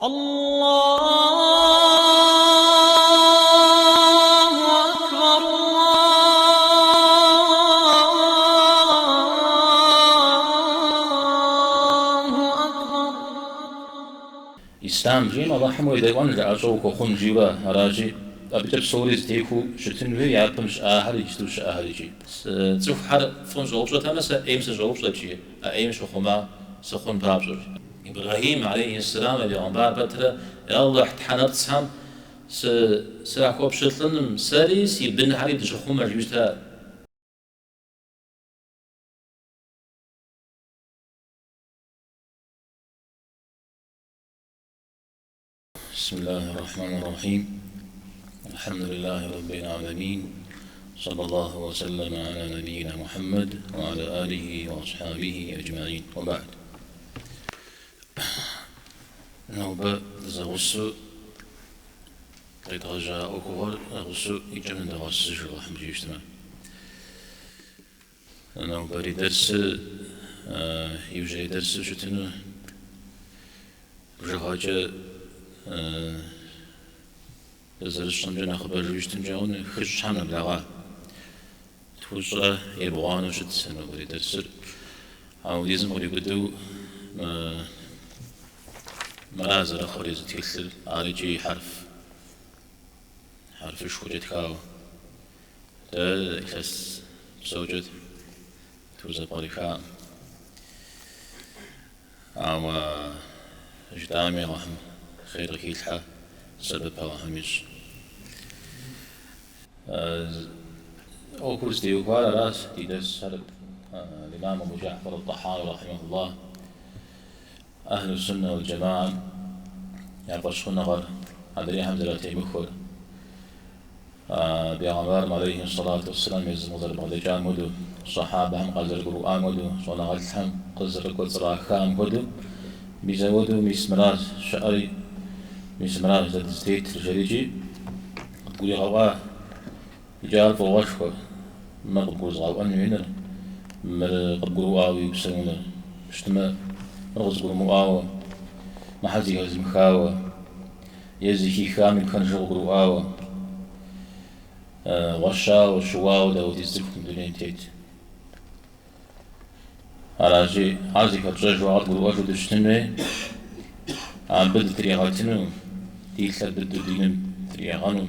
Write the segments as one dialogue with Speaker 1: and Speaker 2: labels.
Speaker 1: الله أكبر الله أكبر.
Speaker 2: Ислъам жиӏэм Алыхьым уедэӏуэн жыӏэщӏэ ухуэхъун жиӏэурэ аращи, абыкӏэ псори зэтехуэу щытын хуей япэм щыӏахэр иджыту щыӏэхэр икӏи. Цӏыхухэр фӏым щӏэупщӏэтэмэ, сэ ӏейм сыщӏэупщӏэт, жи, а ӏейм щыхъума сыхъун папщӏэ. Ибрэхьим, алейхи сэлам, я бегъымбар пэтрэ, Я Алыхь, тхьэ нэпцӏхэм сахуэпщылӏыным сэри си бынхэри дыщыхъумэ, жиӏэу щыта. بسم الله الرحمن الرحيم الحمد لله رب العالمين صلى الله وسلم على نبينا محمد وعلى آله وأصحابه أجمعين وبعد. Нобэ зэгъусэу къедгъэжьа ӏуэхугъуэр зэгъусэу и кӏэм ныдогъэсыж Алыхьым жиӏэу щытмэ. Нобэрей дерсыр иужьрей дерсу щытыну бжыгъэкӏэ зэрысщӏэмкӏэ нэхъыбэжу щытынкӏэ хъуну хыщӏхэм нэблэгъа. Тхущӏрэ ебгъуанэу щыт нобэрей дерсыр. Апхуэдизым къриубыдэу мыра зэрыхъур езы тхылъыр, ар икӏи хьэрф, хьэрфышхуэкӏэ тхауэ. Дэ илъэс псокӏэ тхузэпкърихакъым. Ауэ жытӏами Алыхьым хъер къыхилъхьэ, сэбэп Алыхьым ищӏ. Ӏуэхур зытеухуар аращ ди дерсхэр Имам Абу Джафар ат-Тӏэхьауи рахьимэхуллах, Ахьлу Суннэ уал Джамаам я фӏэщхъуныгъэр адрейхэм зэратемыхуэр, Бегъымбарым алейхи сэлату уэсселам езым къызэрыбгъэдэкӏам хуэдэу, сахьабэхэм къазэрыгурыӏуам хуэдэу, щӏэныгъэлӏхэм къызэрыкӏуэцӏрахам хуэдэу, мис ауэдэу мис мыращ щыӏэри, мис мыращ дэ дызытетыр, жери икӏи къыдгуригъэӏуа. Икӏи ар фӏыгъуэшхуэ, мыр къыбгурызгъэӏуэн хуеиныр, мыр къыбгурыӏуауи упсэуныр. Щытмэ, мыр къызыгурымыӏуауэ, мыхьэр зэхэзымыхауэ, е зэхихами пхэнжу къыгурыӏуауэ, гъуэщауэ, щыуауэ дауэдиз цӏыху мы дунейм тет. Аращи, ар зыхэтщӏэжу, ар къыдгурыӏуэжу дыщытын хуей, абы дытригъэтыну, ди лъэр быдэу диным тригъэну,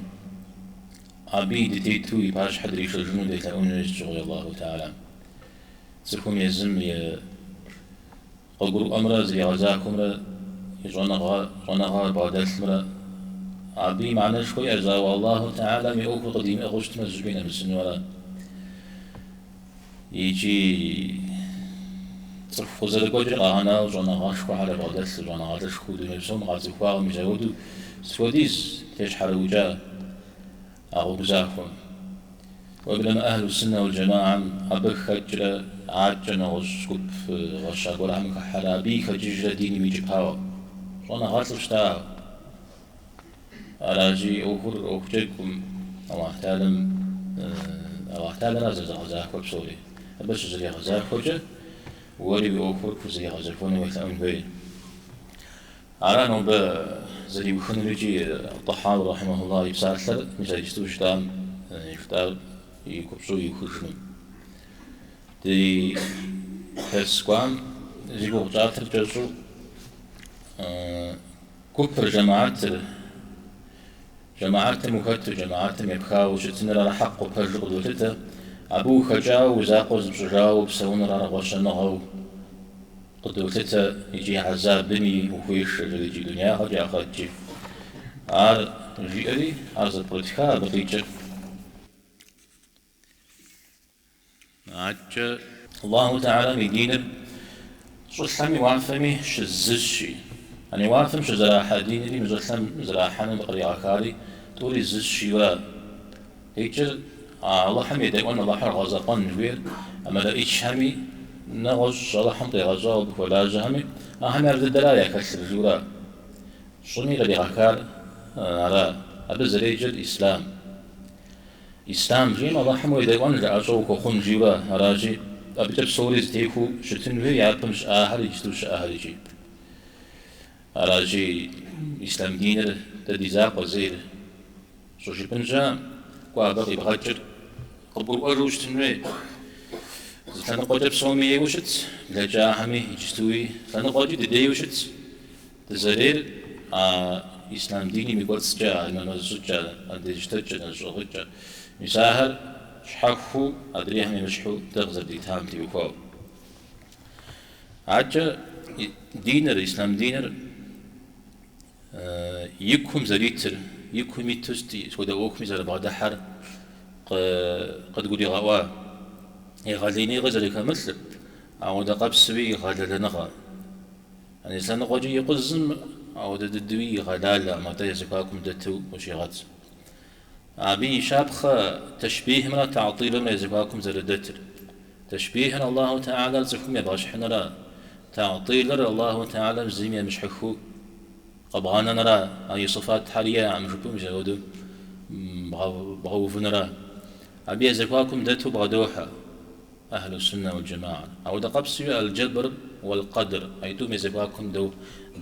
Speaker 2: абы и дытету и пащхьэ дришэжыну делъэӏун хуейщ сыт щыгъуи Аллаху Тэхьэлам. Цӏыхум езым и къыгурыӏуэмрэ зригъэзахуэмрэ и щӏэныгъэ, щӏэныгъэ бгъэдэлъымрэ абы и мыхьэнэшхуэ иӏэщ, ауэ Аллаху Тэхьэлам и ӏуэхур къыдимыӏыгъыу щытмэ, зыщӏыпӏи нэмысыну ара. Икӏи цӏыху къызэрыгуэкӏыр къагъэнауэ щӏэныгъэшхуэхэр ябгъэдэлъу, щӏэныгъэлӏышхуэу дуней псом къацӏыхуауэ мис ауэдэу сыт хуэдиз тещхьэрыукӏа а гъуэгу захуэм. Уеблэмэ Ахьлу Суннэ уал Джамаам абы хэкӏрэ адэкӏэ нэгъуэщӏ гуп гъуэща гуэрхэм хыхьэрэ абыи хэкӏыжрэ диным икӏыпауэ, щӏэныгъэлӏу щытауэ. Аращи, ӏуэхур ӏуэху джэгукъым Аллахь Тэхьэлам, Аллахь Тэхьэлара зэзыгъэзахуэр псори. Абы щызэригъэзахуэкӏэ, уэри уи ӏуэхур пхузэригъэзэхуэну уелъэӏун хуей. Ара нобэ зэриухынур икӏи Тӏэхьауи рахьимэхуллах и псалъэр мис а иджысту жытӏам жытӏар и купщӏэу иухыжыну. Ди дерс кӏуам зи гугъу тщӏатыр кӏэщӏу гупыр, жэмаатыр, жэмаатым ухэту, жэмаатым епхауэ ущытыныр ар хьэкъыу пэжу къыдолъытэ, абы ухэкӏауэ, уи закъуэ зыпщӏыжауэ упсэуныр ар гъуэщэныгъэу къыдолъытэ икӏи хьэзабыми ухуешэ, жери икӏи дунягъэкӏи ахърэткӏи. Ар жиӏэри, ар зэпкърытха абы къикӏыр. Адэкӏэ Аллаху Тэхьэлам и диныр щӏылъэми уафэми щызыщи. Яни уафэм щызэрахьэ динри мы щӏылъэм зэрахьэну дыкъригъэхари тӏури зыщ жиӏэурэ. Къикӏыр Алыхьым едэӏуэн, Алыхьыр гъэзэкъуэн жыхуиӏэр, а мэлэӏичхэми, нэгъуэщӏ Алыхьым къигъэщӏауэ абы хуэлажьэхэми, ахэми ар дыдэра яхэлъыр жиӏэурэ. Щӏыми къригъэхар ара. Абы зэреджэр ислъам. Ислъам жиӏэм Алыхьым уедэӏуэн жыӏэщӏэ ухуэхъун жиӏэурэ аращи, абыкӏэ псори зэтехуэу щытын хуей япэм щыӏахэр иджысту щыӏэхэр икӏи. Аращи, ислъам диныр дэ ди закъуэ зейр щӏыжыпӏэн щыӏэкъым, кӏуэ абы къибгъэкӏыр къыбгурыӏуэжу щытын хуей. Зы лъэныкъуэкӏэ псоми ейуэ щытщ, блэкӏахэми иджыстуи лъэныкъуэкӏи дыдейуэ щытщ. Дызэрейр а ислъам диным и кӏуэцӏкӏэ, а нэмэз щӏыкӏэ, андез щтэкӏэ, нэщӏ ӏыгъыкӏэ. Мис ахэр щхьэхуэу адрейхэм емыщхьу дэ къызэрыдитам теухуауэ. Адэкӏэ диныр, ислъам диныр и кум зэритыр, и кум иту сыт хуэдэ ӏуэхуми зэрыбгъэдыхьэр къыдгуригъэӏуа. Егъэлеиныгъэ зэрыхэмылъыр, ауэдэ къабзэуи гъэлэлэныгъэ. Зы лъэныкъуэкӏи икъузым, ауэдэ дыдэуи игъэлалэкъым, атӏэ я зэхуакум дэту ущигъэтщ. Абы и щапхъэ тэшбихымрэ тэгьтӏилымрэ я зэхуакум зэрыдэтыр. Тэшбихыр Аллаху Тэхьэлэр цӏыхум ебгъэщхьыныра, тэгьтӏилыр Аллаху Тэхьэлэм зыми емыщхьыхыу къэбгъэнэныра, а и сыфатхэр иӏэкъым жыпӏэу мис апхуэдэу бгъэувыныра. Абы я зэхуакум дэту бгъэдохьэ Ахьлу Суннэ уал Джэмаӏэр. Ауэдэ къабзэуи Аль-Джэбр уал-Къэдр, аитӏум я зэхуакум дэу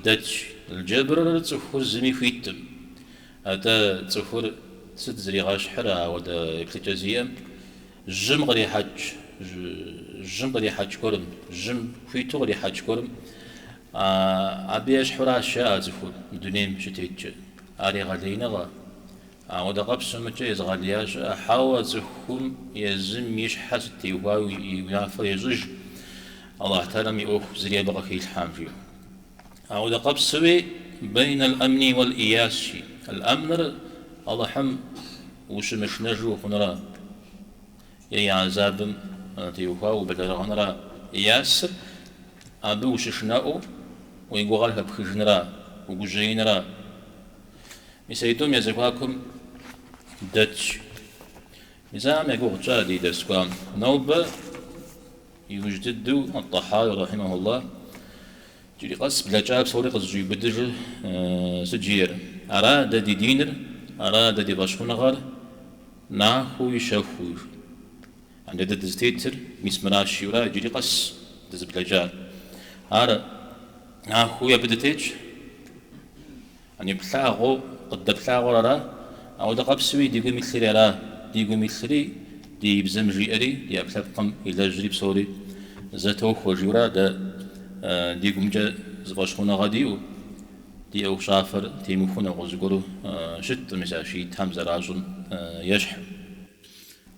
Speaker 2: дэтщ. Аль-Джэбрыр цӏыхур зыми хуиткъым. Атӏэ цӏыхур сыт зригъэщхьыр ауэдэ еплъыкӏэ зиӏэм? Жьым кърихьэкӏ, жьым кърихьэкӏ гуэрым, жьым хуиту кърихьэкӏ гуэрым, абы ещхьуращ жаӏэ цӏыхур мы дунейм щытеткӏэ. Ар егъэлеиныгъэ. Ауэдэ къабзэу мыкӏэ езыгъэлея щыӏэ, хьэуэ, цӏыхум езым и щхьэ сыт теухуауи и унафэр ещӏыж, Аллахь Тэхьэлам и ӏуэху зыри абы къыхилъхьэм, жиӏэу. Ауэдэ къабзэуи бэйн аль-амни уаль-ияс, жи. Аль-амныр Алыхьым ущымышынэжу ухъуныра е и гьэзабым теухуауэ убэлэрыгъыныра. Иясыр абы ущышынэӏуэу уи гугъэр хэпхыжыныра, угужьеиныра. Мис аитӏум я зэхуакум дэтщ. Мис ахэм я гугъу тщӏа ди дэрс кӏуам. Нобэ иужь дыдэу ат-Тӏэхьауи рахьимэхуллах иджыри къэс блэкӏа псори къызэщӏиубыдыжыр сыт жиӏэр? Ара дэ ди диныр, ара дэ ди фӏэщхъуныгъэр нахуэуи щэхууи. Дэ дызытетыр мис мыращ жиӏэурэ иджыри къэс дызыблэкӏар. Ар нахуэуи абы дытетщ. Яни плъагъуу къыддэплъагъур ара? Ауэдэ къабзэуи ди гум илъри ара? Ди гум илъри, ди бзэм жиӏэри, ди ӏэпкълъэпкъым илэжьри псори зэтохуэ жиӏэурэ дэ ди гумкӏэ зы фӏэщхъуныгъэ диӏэу, ди ӏуэхущӏафэр темыхуэу нэгъуэщӏ зыгуэру щыткъым, мис а шиитхэм зэращӏым ещхьу.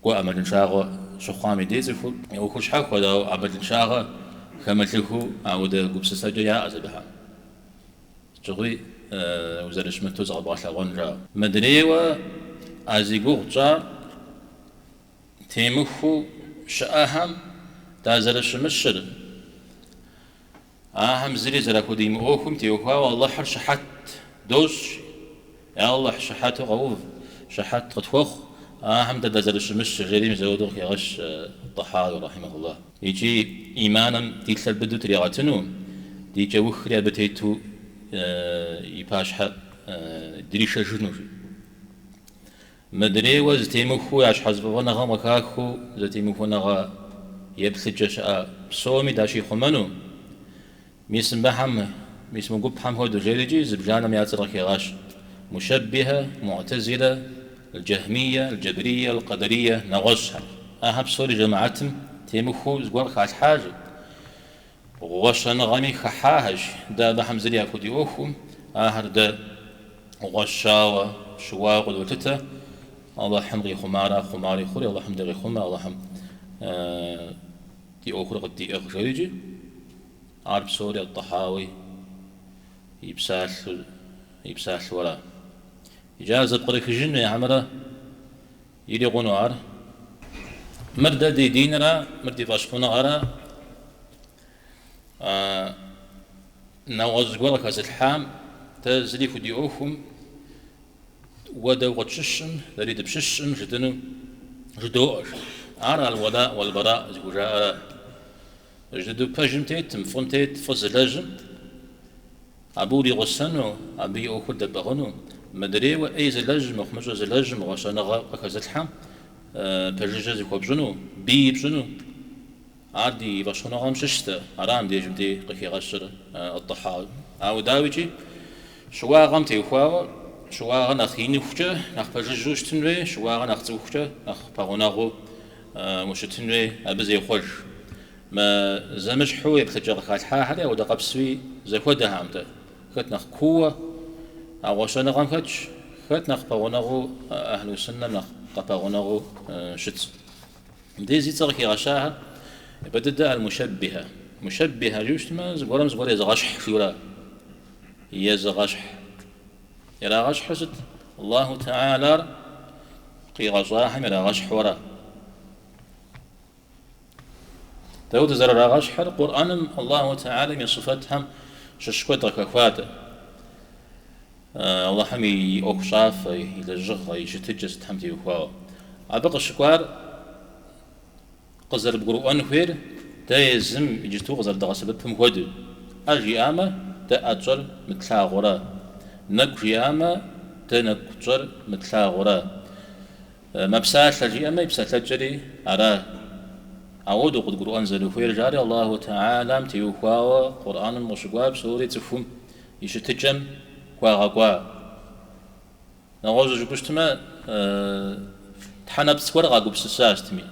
Speaker 2: Кӏуэ ӏэмалыншагъэ щыхъуам и дей цӏыхур и ӏуэхур щхьэхуэ, ауэ ӏэмалыншагъэ хэмылъыхыу ауэдэ гупсысэкӏэ яӏэщ абыхэм. Щыгъуи узэрыщымыту зыкъэбгъэлъэгъуэн жаӏэу. Мыдрейуэ а зи гугъу тщӏар темыхуэу щыӏэхэм дазэрыщымыщыр, ахэм зыри зэрахудимыӏуэхум теухуауэ Алыхьыр щыхьэт дощӏ. Я Алыхь, щыхьэту къэув, щыхьэт къытхуэхъу, ахэм дэ дазэрыщымыщыр, жери мис ауэдэу къыхегъэщ Тӏэхьауи рахьимэхуллах. Икӏи иманым ди лъэр быдэу тригъэтыну, ди кӏэухри абы тету и пащхьэ дришэжыну, жи. Мыдрейуэ зэтемыхуэу я щхьэзыфӏэфӏыныгъэм къыхахыу зэтемыхуэныгъэ еплъыкӏэ щыӏэ псоми дащихъумэну, Мис мыбыхэм, мис мы гупхэм хуэдэу жери икӏи зыбжанэм я цӏэр къыхегъэщ, Мушэббихэ, Муӏтэзилэ, Лджэхмийэ, Лджэбрийэ, Лкъэдэрийэ, нэгъуэщӏхэр. Ахэр псори жэмыӏэтым темыхуэу зыгуэр къыхалъхьащ, гъуэщэныгъэми хыхьахэщ. Дэ абыхэм зыри яхудиӏуэхукъым, ахэр дэ гъуэщауэ, щыуауэ къыдолъытэ. Алыхьым къихъумара хъумари хъури, Алыхьым дыкъихъумэ, Алыхьым ди ӏуэхур къыддиӏыгъ, жери икӏи. Ар псори Ат-Тӏэхьауи и псалъэу, и псалъэу ара? Иджы ар зэпкърыхыжын хуей хьэмэрэ ирикъуну ар? Мыр дэ ди диныра, мыр ди фӏэщхъуныгъэра? Нэгъуэщӏ зыгуэр къыхэзылъхьам дэ зыри худиӏуэхум, уэ дэ укъытщыщым, дэри дыпщыщым жытӏэну жыдоӏэ. Ар аль-уала уаль-бара зыхужаӏэра? Пэж дыдэу пэжым тетым, фӏым тет, фӏы зылэжьым, абы уригъусэну, абы и ӏуэхур дэпӏыгъыну, мыдрейуэ ӏей зылэжьым, мыхъумыщӏэ зылэжьым, гъуэщэныгъэ къыхэзылъхьэм пэжыжьэ зыхуэпщӏыну, бий пщӏыну, ар ди фӏэщхъуныгъэм щыщ дэ, ара мыбдежым дей къыхигъэщыр Ат-Тӏэхьауи. Ауэ дауикӏи, щыуагъэм теухуауэ, щыуагъэр нэхъ иныхукӏэ нэхъ пэжыжьэу щытын хуей, щыуагъэр нэхъ цӏыкӏухукӏэ нэхъ пэгъунэгъуу ущытын хуей, абы зехъуэж. Мы зэмыщхьу еплъыкӏэ къыхалъхьахэри ауэдэ къэпсуи зэхуэдэхэкъым-тӏэ. Хэт нэхъ кууэ а гъуэщэныгъэм хэтщ, хэт нэхъ пэгъунэгъуу Ахьлу Суннэм нэхъ къыпэгъунэгъуу щытщ. Мыбдеж зи цӏэ къыхигъэщахэр япэ дыдэ аль-мушэббихэ. Мушэббихэ жиӏэу щытмэ, зыгуэрым зыгуэр езыгъэщхь жиӏэура? Езыгъэщхь. Ирагъэщхьыр сыт? Аллаху Тэхьэлар къигъэщӏахэм ирагъэщхьу ара? Дауэ дызэрырагъэщхьыр? Къурӏэным Аллаху Тэхьэлам и сыфэтхэм щыщ куэд къыхэхуатэ. Аллахьым и ӏуэхущӏафэ, и лэжьыгъэ, и щытыкӏэ сытхэм теухуауэ. Абы къыщыкӏуар къызэрыбгурыӏуэн хуейр дэ езым иджысту къызэрыдгъэсэбэпым хуэдэу. ӏэ жиӏамэ, дэ ӏэ тщӏэр мытлъагъура? Нэгу жиӏамэ, дэ нэгу тщӏэр мытлъагъура? Мэпсалъэ жиӏэмэ, и псэлъэкӏэри ара? Ауэдэу къыдгурыӏуэн зэрыхуейр жари Аллаху Тэхьэлам теухуауэ Къурӏэным къыщыкӏуа псори цӏыхум и щытыкӏэм хуагъэкӏуа. Нэгъуэщӏу жыпӏэу щытмэ, тхьэнэпцӏ гуэр къагупсыса сытми.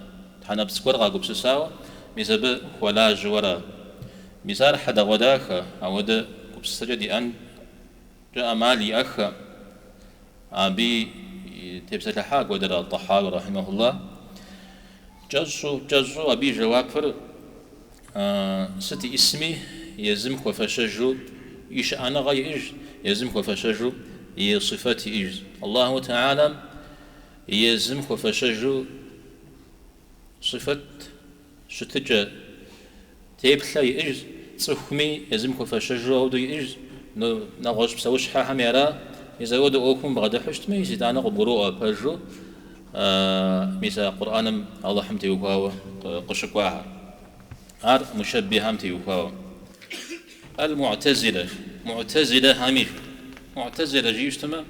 Speaker 2: Тхьэнэпцӏ гуэр къагупсысауэ, мис абы хуэлажьэу ара. Мис ар хьэдэгъуэдахэ, ауэдэ гупсысэкӏэ диӏэнкӏэ ӏэмал иӏэххэ. Абы тепсэлъыхьа куэдрэ Тӏэхьауи рахьимэхуллах. Кӏэщӏу, кӏэщӏу абы и жэуапыр сыт иӏысми, езым хуэфэщэжу и щыӏэныгъэ иӏыжщ, езым хуэфэщэжу и сыфэт иӏыжщ. Аллаху Тэхьэлам езым хуэфэщэжу сыфэт щытыкӏэ теплъэ иӏыжщ, цӏыхуми езым хуэфэщэжу ауэдэу иӏыжщ, нэгъуэщӏ псэущхьэхэми ара, мис ауэдэ ӏуэхум бгъэдыхьу щытми, мис итӏанэ къыбгуроӏуэ пэжу мис а Къурӏэным Алыхьым теухуауэ къыщыкӏуахэр. Ар мушэббихьэм теухуауэ. Аль-Муӏтэзилэ, Муӏтэзилэхэми, Муӏтэзилэ жиӏэу щытмэ,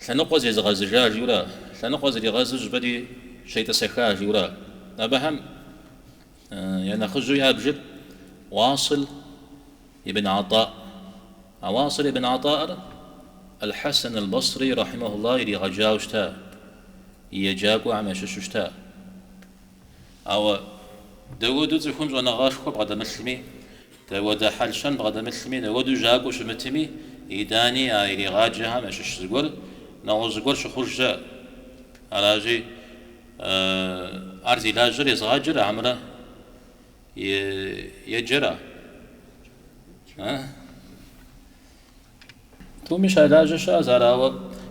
Speaker 2: Лъэныкъуэ зезыгъэзыжа жиӏэура, лъэныкъуэ зригъэзу щӏыпӏэ дей щетӏысэха жиӏэура. Абыхэм я нэхъыжьу ябжыр Уасыл ибн Атӏа. А Уасыл ибн Атӏаӏыр Аль-Хьэсэн аль-Басри рахьимэхулла иригъэджауэ щыта, и еджакӏуэхэм ящыщу щыта. Ауэ дауэдэу цӏыхум щӏэныгъэшхуэ бгъэдэмылъми, дауэдэ хьэл-щэн бгъэдэмылъми, дауэдэу жьакӏуэу щымытми, итӏани а иригъаджэхэм ящыщ зыгуэр, нэгъуэщӏ зыгуэр щыхъуж щыӏэ. Аращи, ар зи лажьэр езыгъаджэра хьэмэрэ еджэра? Тӏуми щалажьэ щыӏэщ ар, ауэ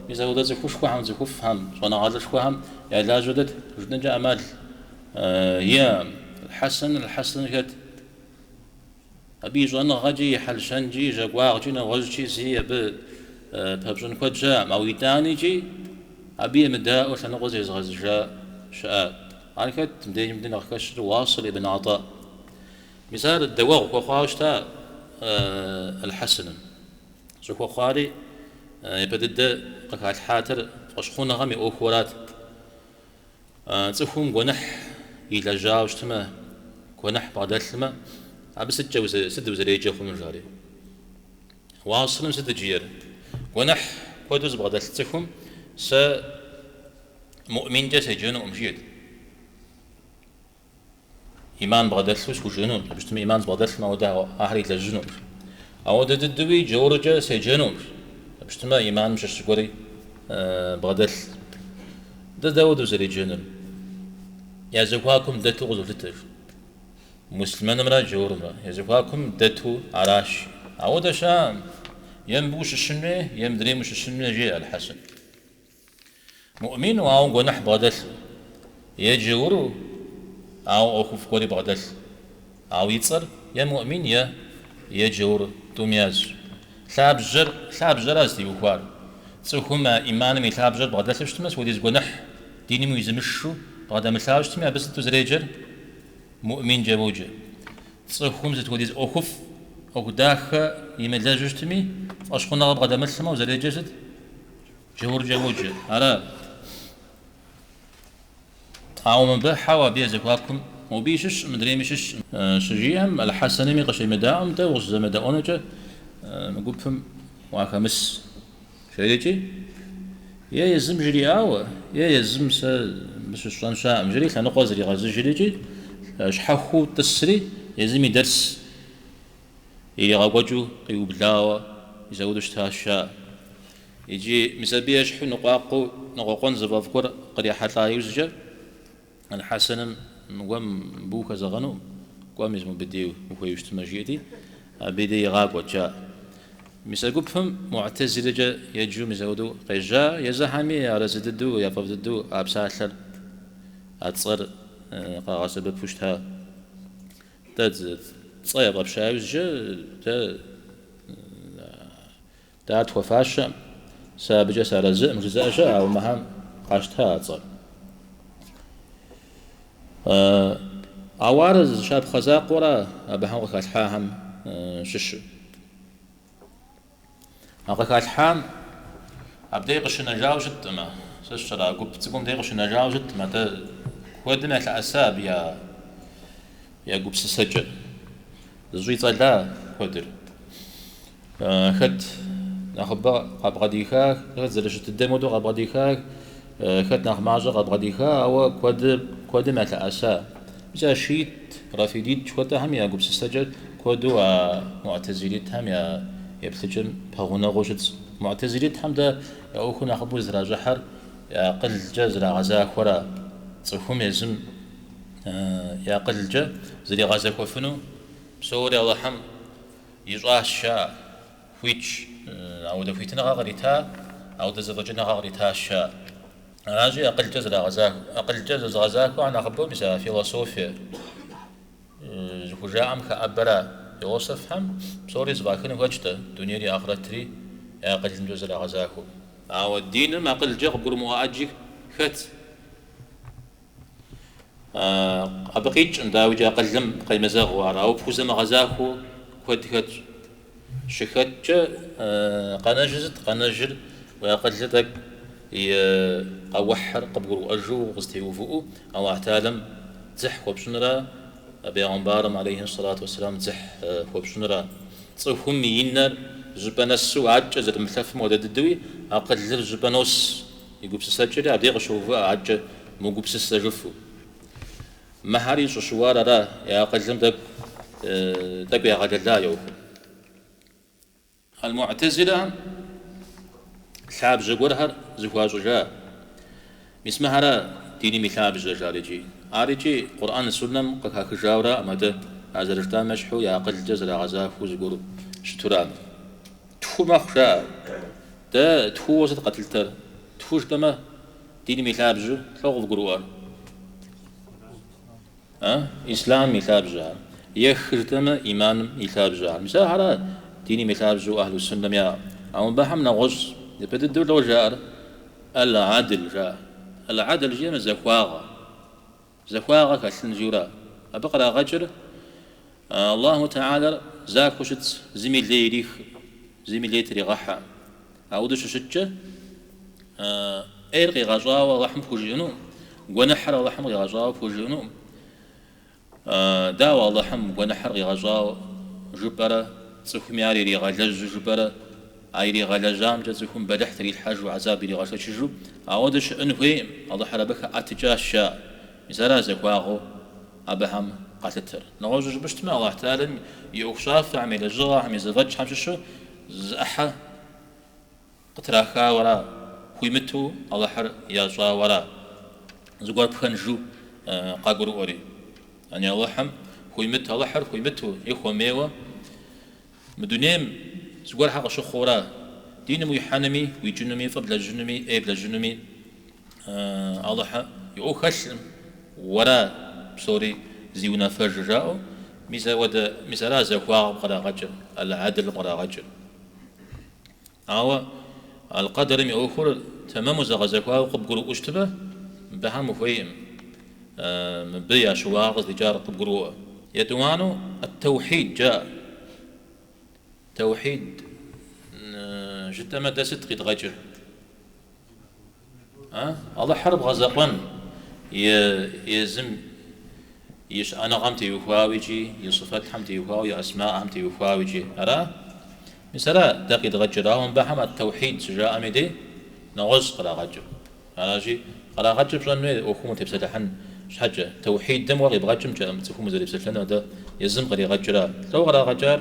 Speaker 2: мис апхуэдэ цӏыхушхуэхэм, цӏыхуфӏхэм, щӏэныгъэлӏышхуэхэм я лажьэу дэт жытӏэнкӏэ ӏэмал иӏэкъым. Хьэсэн Аль-Хьэсэн хэт? Абы и щӏэныгъэкӏи, и хьэл-щэнкӏи, и жьакӏуагъкӏи, нэгъуэщӏкӏи зи абы пэпщӏын куэд щыӏэкъым. Ауэ итӏаникӏи абы емыдаӏуэу лъэныкъуэ зезыгъэзыжа щыӏэ. Ар хэт? Мыбдежым дэ нэхъ хэщыр Уасыл ибн Атӏа. Мис ар дауэгъу хуэхъуауэ щыта Аль-Хьэсэным. Щӏыхуэхъуари япэ дыдэ къыхалъхьатэр фӏэщхъуныгъэм и ӏуэхуу арат. Цӏыхум гуэныхь илэжьауэ щытмэ, гуэныхь бгъэдэлъмэ, абы сыткӏэ сыт узэреджэ хъунур, жари. Уасылым сыт жиӏэр? Гуэныхь куэду зыбгъэдэлъ цӏыхум сэ муӏминкӏэ седжэнукъым, жиӏэрт. Иман бгъэдэлъу схужыӏэнукъым, абы щытмэ иман зыбгъэдэлъым ауэдэ ахэр илэжьынукъым. Ауэдэ дыдэуи джауркӏэ седжэнукъым, абы щытмэ иманым щыщ зыгуэри бгъэдэлъ. Дэ дауэдэу узэреджэнур? Я зэхуакум дэту къызолъытэж. Муслъымэнымрэ джаурымрэ я зэхуакум дэту аращ. Ауэдэ щыӏэкъым. Е мыбы ущыщын хуей, е мыдрейм ущыщын хуей, жеӏэ Аль-Хьэсэн. Муӏмину, ауэ гуэныхь бгъэдэлъу, е джауру, ауэ ӏуэхуфӏ гуэри бгъэдэлъу. Ауэ и цӏэр е муӏмин, е е джаур тӏум язщ. Лъабжьэр, лъабжьэра зытеухуар. Цӏыхум а иманым и лъабжьэр бгъэдэлъу щытмэ, сыт хуэдиз гуэныхь диным уизымышу бгъэдэмылъауэ щытми, абы сыт узэреджэр? Муӏминкӏэ уоджэ. Цӏыхум сыт хуэдиз ӏуэхуфӏ, ӏуэху дахэ имылэжьу щытми, фӏэщхъуныгъэ бгъэдэмылъмэ, узэреджэр сыт? Джауркӏэ уоджэ. Ара? Ауэ мыбы хьэуэ абы я зэхуакум Мобыи щыщкъым, мыдрейми щыщкъым. Щыжиӏэм, Аль-Хьэсэнми къыщемыдаӏуэм, Дэ укъыщызэмыдэӏуэнукӏэ мы гупым уахэмыс. Жерикӏи, е езым жриӏауэ, е езым сэ мыбы щысщӏэн щыӏэкъым, жери лъэныкъуэ зригъэзыжрикӏи, щхьэхуэу тӏысри, езым и дэрс иригъэкӏуэкӏыу къиублауэ мис ауэдэу щытащ, жаӏэ. Иджы мис абы ещхьу ныкъуакъуэу ныкъуэкъуэн зыфӏэфӏ гуэр кърихьэлӏа иужькӏэ, Аль-Хьэсэным уэ мыбы ухэзэгъэнукъым, кӏуэ мис мобы дей ухуейуэ щытмэ, жиӏэти, абы дей игъакӏуэт, жаӏэ. Мис а гупым Муӏтэзилэкӏэ еджэу мис ауэдэу къежьа, езыхэми арэзы дыдэу, яфӏэфӏ дыдэу а псалъэр, а цӏэр къагъэсэбэпу щыта. Дэ цӏэ яфӏэпща иужькӏэ дэ Дэ ар тхуэфащэкъым, сэ абыкӏэ сыарэзыӏым жызыӏэ щыӏэ, ауэ мыхэм къащта а цӏэр. Ауэ ар зы щапхъэ закъуэра абыхэм къыхалъхьахэм щыщу. А къыхалъхьам абдей къыщынэжауэ щыткъым, сэ сщӏэрэ, а гуп цӏыкӏум дей къыщынэжауэ щыткъым, атӏэ куэдым ялъэӏэса абы я гупсысэкӏэр, зыщӏицӏэла куэдыр. Хэт нэхъыбэ къабгъэдиха, хэт зэрыщыт дыдэм хуэдэу къабгъэдиха, хэт нэхъ мащӏэ къабгъэдиха, ауэ куэдым ялъэӏэса. Мис а шиит, рафидит жыхуэтӏэхэм я гупсысэкӏэр куэду а муӏтэзилитхэм я еплъыкӏэм пэгъунэгъуу щытщ. Муӏтэзилитхэм дэ я ӏуэхур нэхъыбэу зытращӏыхьэр я акъылкӏэ зрагъэзахуэра, цӏыхум езым и акъылкӏэ зригъэзэхуэфыну псори Алыхьым ищӏащ, жаӏэ, хуитщ, ауэдэ хуитыныгъэ кърита, ауэдэ зэфӏэкӏыныгъэ къритащ, жаӏэ. Аращи, акъылкӏэ зрагъэзахуэ. Акъылкӏэ зэзыгъэзахуэхэр нэхъыбэу мис а философие зыхужаӏэм хэӏэбэра. Философхэм псори зэфӏахыну хэтщ-тӏэ, дунейри ахърэтри я акъылымкӏэ зрагъэзахуэу. Ауэ диным акъылкӏэ къыбгурымыӏуэ ӏэджи хэт. Абы къикӏкъым, дауикӏ, акъылым къемызэгъыу ар, ауэ пхузэмыгъэзахуэу куэд хэтщ. Щыхэткӏэ къэнэжыр сыт? Къэнэжыр уи акъылыр тӏэкӏу и къэухьыр къыбгурыӏуэжу укъызэтеувыӏэу Аллахь Тэхьэлам дзыхь хуэпщӏынра, Бегъымбарым алейхи сэлату уэсселам дзыхь хуэпщӏынра? Цӏыхум и нэр зыщӏыпӏэ нэсу адэкӏэ зэрымыплъэфым хуэдэ дыдэуи акъылыр зыщӏыпӏэ нос. И гупсысэкӏэри абдей къыщоувыӏэ, адэкӏэ мыгупсысэжыфу. Мыхэри щӏыщыуар ара, я акъылым тӏэкӏу тӏэкӏу ягъэлэла я ӏуэхур. Аль-Муӏтэзилэхэм лъабжьэ гуэрхэр зыхуащӏыжа. Мис мыхэра диным и лъабжьэ, жари икӏи. Ар икӏи Къурӏэн суннэм къыхахыжауэраӏым, атӏэ а зэрыжытӏам ещхьу я акъылкӏэ зэрагъэзахуэу зыгуэру щытура. Тху мэхъу, жаӏэ. Дэ тхууэ сыт къэтлъытэр? Тху жытӏэмэ, диным и лъабжьэу лӏо къывгурыӏуэр? А? Ислъамым и лъабжьэхэр. Е хы жытӏэмэ, иманым и лъабжьэхэр. Мис ахэр диным и лъабжьэу ахьлу суннэм яӏэр. Ауэ мыбыхэм нэгъуэщӏ япэ дыдэу лӏо жаӏэр? Аль-Адл жаӏэ. Аль-Адл жиӏэмэ, захуагъэ. Захуагъэ хэлъын жиӏэура. Абы кърагъэкӏыр Аллаху Тэхьэлэр захуэу щытщ, зыми лей ирих, зыми лей тригъэхьэ. Ауэдэу щыщыткӏэ, ӏейр къигъэщӏауэ Аллахьым пхужиӏэнукъым, гуэныхьыр Аллахьым къигъэщӏауэ пхужиӏэнукъым. Дауэ Аллахьым гуэныхьыр къигъэщӏауэ жыпӏэрэ, цӏыхуми ар иригъэлэжьу жыпӏэрэ, а иригъэлэжьамкӏэ цӏыхум бэлыхь трилъхьэжу, гӏэзаб иригъэшэчыжу, ауэдэ щыӏэн хуейкъым, Алыхьыр абы хэӏэтыкӏащ, жаӏэ. Мис ара захуагъэу абыхэм къалъытэр. Нэгъуэщӏу жыпӏэу щытмэ, Алыхь Тэхьэлэм и ӏуэхущӏафэхэм, и лэжьыгъэхэм, и зэфӏэкӏхэм щыщу зы ӏыхьэ къытрахауэ ара, хуимыту Алыхьыр ящӏауэ ара, зыгуэр пхэнжу къагурыӏуэри. Яни Алыхьым хуимыт, Алыхьыр хуимыту е хуэмейуэ мы дунейм зыгуэрхэр къыщыхъуу ара, диным уихьэнуми, уикӏынуми, фӏы блэжьынуми, ӏей блэжьынуми Алыхьым и ӏуэху хэлъкъым, уэра псори зи унафэжыр жаӏэу, мис ауэдэ, мис ара захуагъэм кърагъэкӏыр, аль-адл кърагъэкӏыр. Ауэ аль-къэдэрым и ӏуэхур тэмэму зэгъэзэхуауэ къыбгурыӏуэу щытмэ, мыбыхэм ухуейкъым, мыбы я щыуагъэ къыздикӏар къыбгуроӏуэ. Етӏуанэу ат-тэухьид жаӏэ. Тэухьид жытӏэмэ дэ сыт къидгъэкӏыр? Алыхьыр бгъэзэкъуэн, езым. И щыӏэныгъэм теухуауэ икӏи, и сыфэтхэм теухуауэ, и асмаӏэхэм теухуауэ икӏи. Ара? Мис ара дэ къидгъэкӏыр. Ауэ мыбыхэм ат-таухьид щыжаӏэм и дей нэгъуэщӏ кърагъэкӏыр. Аращи, кърагъэкӏыр пщӏэн хуей ӏуэхум утепсэлъыхьын щхьэкӏэ. Таухьидым уэ къибгъэкӏымкӏэкъым цӏыхум узэрепсэлъэнур, атӏэ езым къригъэкӏыра. Лӏо кърагъэкӏар?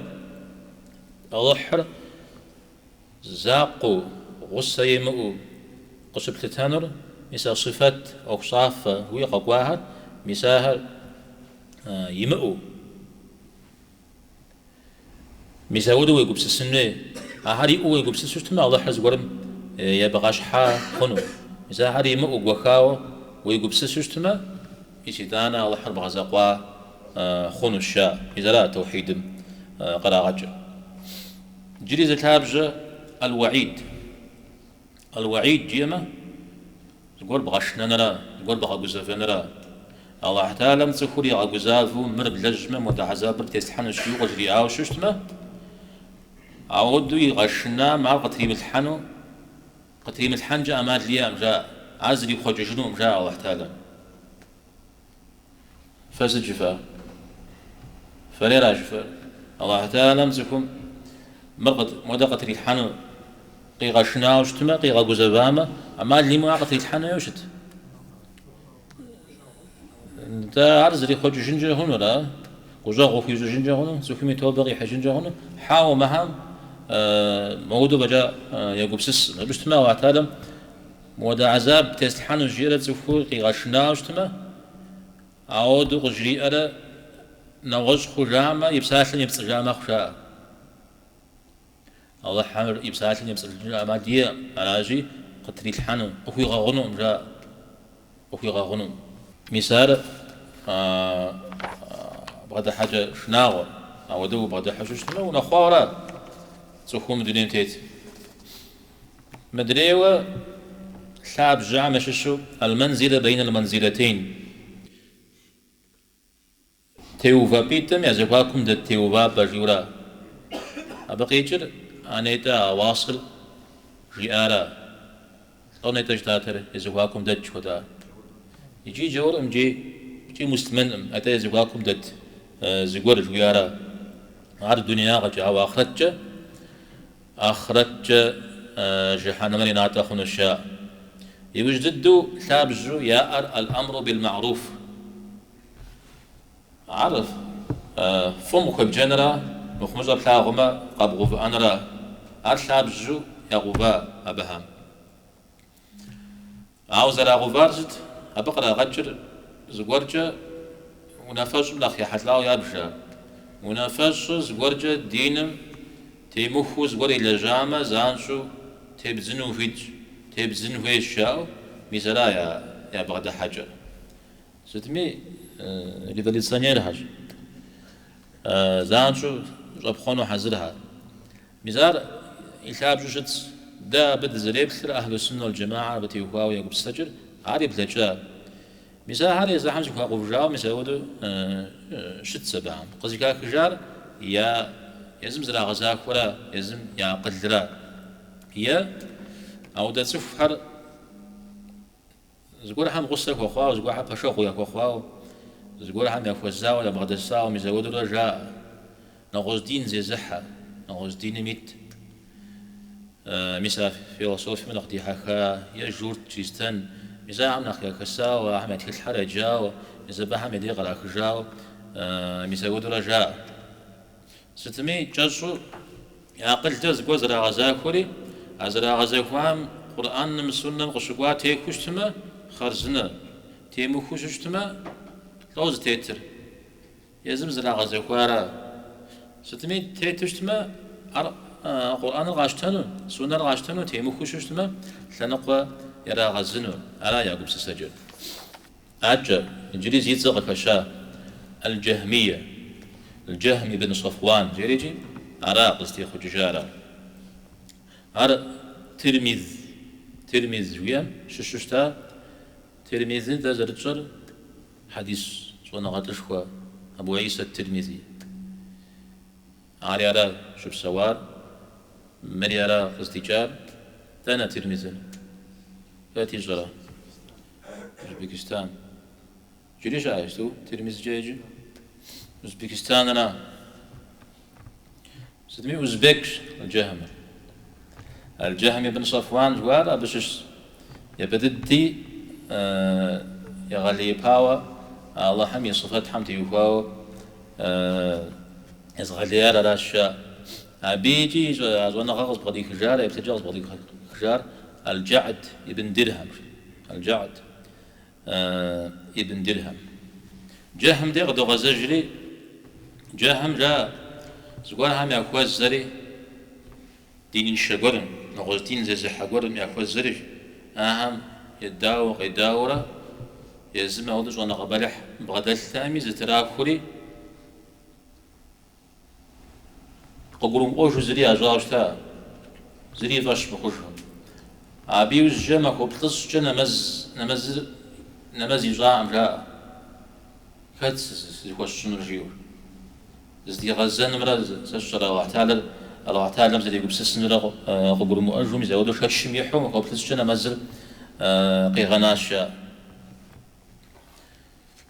Speaker 2: Алыхьыр закъуэу, гъусэ имыӏэу къыщыплъытэнур, мис а сыфэт, ӏуэхущӏафэ уи къэкӏуахэр, мис ахэр имыӏэу. Мис ауэдэу уегупсысын хуей. Ахэр иӏэу уегупсысу щытмэ, Алыхьыр зыгуэрым ебгъэщхьа хъуну. Мис ахэр имыӏэу гуэхауэ уегупсысу щытмэ, мис итӏанэ Алыхьыр бгъэзэкъуа хъунущ, жаӏэ. Мис ара таухьидым кърагъэкӏыр. Иджыри зы лъабжьэ аль-уаид. Аль-уаид жиӏэмэ, зыгуэр бгъэшынэныра, зыгуэр бгъэгузэвэныра. Алыхь Тэхьэлам цӏыхур игъэгузавэу мыр блэжьмэ, модэ хьэзабыр птеслъхьэнущ жиӏэу къыжриӏауэ щыщытмэ, ауэдэу игъэшынам ар къытримылъхьэну, къытримылъхьэнкӏэ ӏэмал иӏэкъым, жаӏэ. Ар зрихъуэкӏыжынукъым, жаӏэ Алыхь Тэхьэлам. Фэ сыт жыфӏэр? Фэри ара жыфӏэр? Алыхь Тэхьэлам цӏыхум мыр модэ къытрилъхьэну къигъэшынауэ щытмэ, къигъэгузэвамэ, ӏэмал имыӏэу ар къытрилъхьэну хуейуэ щыт? Нтӏэ, ар зрихъуэкӏыжынкӏэ хъуну, ара? Гущӏэгъу хуищӏыжынкӏэ хъуну? Цӏыхум и тобэ къихьыжынкӏэ хъуну? Хьэуэ, мыхэм моуэдэу фӏэкӏа егупсыскъым. Абы щытмэ, Алыхь Тэхьэлам Модэ гӏэзаб теслъхьэнущ жиӏэрэ цӏыхур къигъэшынауэ щытмэ, ауэдэу къыжриӏэрэ нэгъуэщӏ хъужамэ, и псалъэм епцӏыжа мэхъу, жаӏэ. Алыхьыр и псалъэм епцӏыжынкӏэ ӏэмал иӏэкъым, аращи, къытрилъхьэну, къыхуигъэгъунукъым, жаӏэ. Къыхуигъэгъунукъым. Мис ар бгъэдыхьэкӏэ шынагъуэ, ауэдэу убгъэдыхьэу щытмэ, унэхъуауэ ара цӏыхум дунейм тет. Мыдрейуэ лъабжьэхэм ящыщу аль-манзиля бейн аль-манзилятейн теувапӏитӏым я зэхуакум дэт теувапӏэ жиӏэура. Абы къикӏыр а нетӏэ а Уасыл жиӏара. Лӏо нетӏэ жытӏатэр я зэхуакум дэт жыхуэтӏар. Икӏи джауркъым, икӏи муслъымэнкъым, атӏэ я зэхуакум дэт зыгуэр жиӏара. Ар дунеягъэкӏэ, ауэ ахърэткӏэ Ахърэткӏэ жыхьэнэмэр и натӏэ хъунущ, жаӏэ. Иужь дыдэу лъабжьэу яӏэр аль-амру бил-ма'руф. Ар фӏым къыхуебджэныра, мыхъумыщӏэ плъагъумэ къэбгъэувыӏэныра? Ар лъабжьэу ягъэува абыхэм. Ауэ зэрагъэувар сыт? Абы кърагъэкӏыр зыгуэркӏэ унафэщӏым нэхъ ехьэлӏауэ ябж ар. Унафэщӏыр зыгуэркӏэ диным темыхуэу зыгуэр илэжьамэ, занщӏэу тебдзыну ухуитщ, тебдзын хуейщ, жаӏэу, мис ара я бгъэдыхьэкӏэр. Сытми, революционерхэщ, занщӏэу щӏэпхъуэну хьэзырхэр. Мис ар и лъабжьэу щытщ. Дэ абы дызэреплъыр, Ахьлу Суннэ уал Джэмаӏэр абы теухуауэ я гупсысэкӏэр, ари блэкӏа. Мис ахэр езыхэм зыхуагъэувыжауэ мис апхуэдэу щытщ абыхэм. Къызыхахыжар я езым зэрагъэзахуэра, езым я акъылра. Е ауэдэ цӏыхухэр Зыгуэрхэм гъусэ хуэхъуауэ, зыгуэрхэм пэшэгъу яхуэхъуауэ, зыгуэрхэм яхуэзауэ, ябгъэдэсауэ, мис апхуэдэурэ жаӏэ. Нэгъуэщӏ дин зезыхьэ, нэгъуэщӏ диным ит. Мис а философием нэхъ дихьэха е журт, чристэн, мис ахэм нэхъ яхэсауэ, ахэм я тхылъхэр яджауэ, мис абыхэм я дей кърахыжауэ, мис апхуэдэурэ жаӏэ. Сытми, кӏэщӏу я акъылкӏэ зыгуэр зэрагъэзахуэри, а зэрагъэзэхуам Къурӏэным, Суннэм къыщыкӏуа техуэу щытмэ, хъарзынэ, темыхуэу щыщытмэ, лӏо зытетыр? Езым зэрагъэзэхуара? Сытми, тету щытмэ, ар Къурӏэныр къащтэну, Суннэр къащтэну, темыхуэу щыщытмэ, лъэныкъуэ ирагъэзыну, ара я гупсысэкӏэр. Акӏэ, иджыри зи цӏэ къыхэща Аль-Джахмие, Аль-Джахм ибн Сафуан жерикӏи, ара къызытехъукӏыжар ар. Ар Тирмиз, Тирмиз жиӏэм щыщу щыта. Тирмизыр дэ зэрытщӏэр хьэдис щӏэныгъэлӏышхуэ Абу Исэ Тирмизи. Ари ара щыпсэуар, мыри ара къыздикӏар. Дэнэ Тирмизыр? Хэт ищӏэрэ? Узбекистан. Иджыри щыӏэ иджыпсту Тирмизкӏэ еджэ? Узбекистанра? Сытми узбекщ Аль-Джахмыр. Аль-Джахм ибн Сафуан жыхуаӏэр абы щыщщ. Япэ дыди егъэлеипауэ Алыхьым и сыфэтхэм теухуауэ езыгъэлеяр аращ жаӏэ. Абы икӏи а щӏэныгъэ къызбгъэдихыжар, а еплъыкӏэ къызбгъэдихыжар Аль-Джа'д ибн Дирхьэмщ. Аль-Джа'д ибн Дирхьэм. Джэхьым дей къыдогъэзэжри, Джэхьым жаӏэ, зыгуэрхэм яхуэзэри, диныншэ гуэрым, нэгъуэщӏ дин зезыхьэ гуэрым яхуэзэри, ахэм едауэ къедауэрэ, езым ауэдэу щӏэныгъэ бэлыхь бгъэдэлътэкъыми, зытрахури, Къыгурымыӏуэжу зыри ящӏауэ щыта, зыри и фӏэщ мыхъужу. Абы иужькӏэ махуэ плӏыщӏкӏэ нэмэз, нэмэзыр, нэмэз ищӏакъым, жаӏэ. Хэт зыхуэсщӏынур жиӏэу. Зыдигъэзэнымрэ сэ сщӏэрэ Алыхьталэр, Алыхьталэм зэрегупсысынрэ къыгурымыӏуэжу, мис ауэдэу шэчым ихьу махуэ плӏыщӏкӏэ нэмэзыр къигъэнащ, жаӏэ.